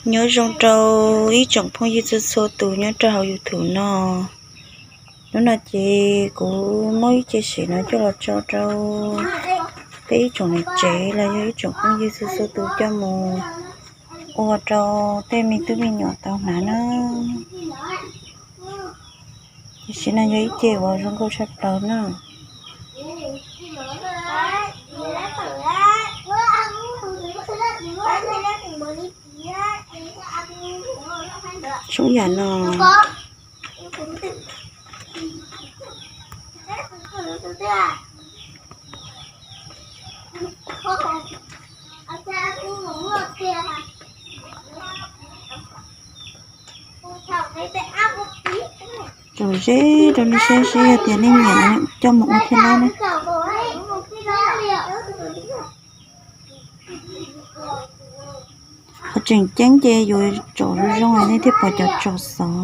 Nyob zoo rau ib tsoom phooj ywg txhua txhua tus nyob rau hauv YouTube no. Hnub no ces kuv muab ib ce siv no coj los tso rau peb ib tsoom niam tsev los yog ib tsoom phooj ywg txhua txhua tus coj mus ua rau tej me tub me nyuam tau hnav na. Tam sim no yog ib ce uas zoo nkauj tshaj plaws na. Tsoom yam no tso ze rau nej saib seb yog tias nej nyiam coj mus ua thiab na. Qhov tseem ceeb ces yuav tsom zoo zoo nej thiaj pom cov tsom xov.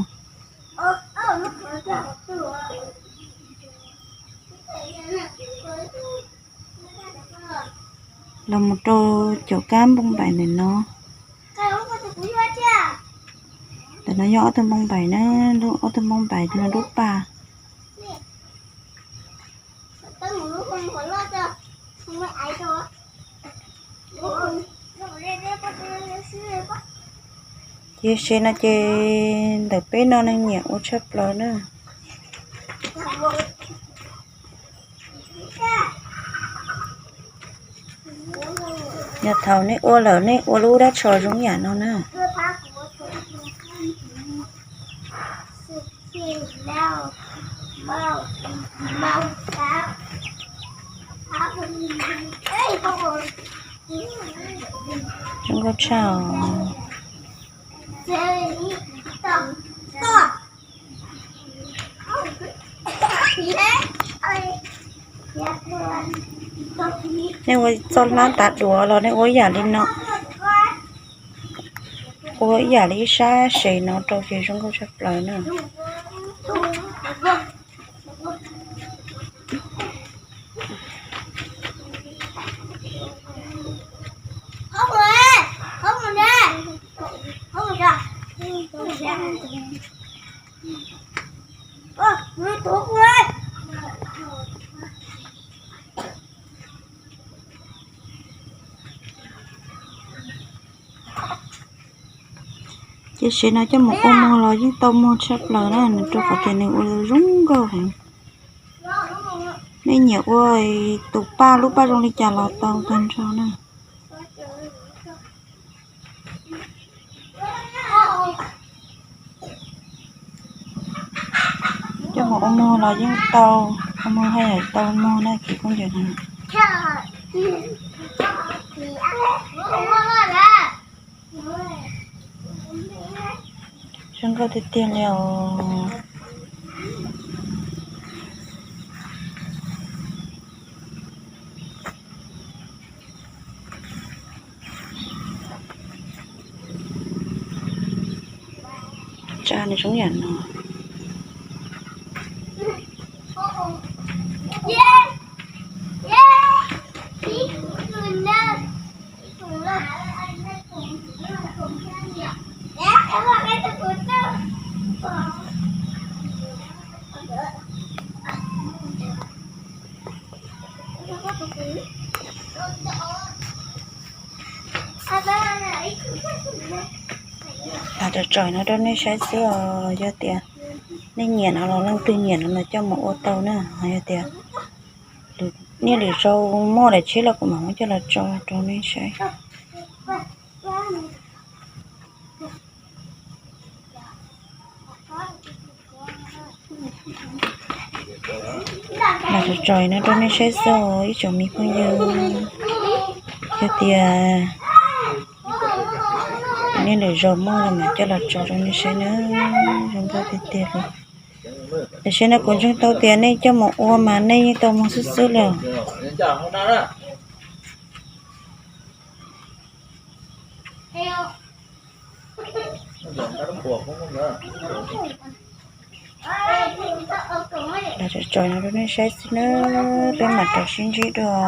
Los mus rau cov kab npoo npaim ntawm no. Ntawm no yog ob tug npoo npaim na, ob tug npoo npaim no lub paj. Ces se no ces ntawm peb no neeg nyiam ua tshaj plaws na. Yog thaum nej ua lawm nej ua lub dab tsho zoo yam no na. Zoo nkauj tshaj os. Nej ua txoj hlab tav duav los nej ua ib yam li no, ua ib yam li ib sab se no rau ces zoo nkauj tshaj plaws na. Ces se no coj mus ua muag los yeej tau muag tshaj plaws na, nws rau qhov tias nws ua zoo nkauj heev. Nej nyiam ua tus paj lub paj zoo li cas los tau tag nrho na. Coj mus ua muag los yeej tau, ua muag haj yam tau muag na kwv tij phooj ywg. Zoo nkauj tiag tiag li os. Tsa nws zoo yam no. Tso tso no rau nej saib xwb os, yog tias nej nyiam no los leej twg nyiam no los coj mus ua tau na. Yog tias nej lwm zaus muaj daim tsheb los kuv mam muab coj los tso rau nej saib. Los tso tso no rau nej saib xwb ib tsoom me phooj ywg. Yog tias nej lwm zaus muaj los mam coj los tso rau nej saib na. Zoo nkauj tiag tiag li. Tam sim no kuv ntseeg tau tias nej coj mus ua mas nej yeej tau muag xwb xwb li. Los tso tso no rau nej saib xwb na, peb mam rov sib ntsib dua.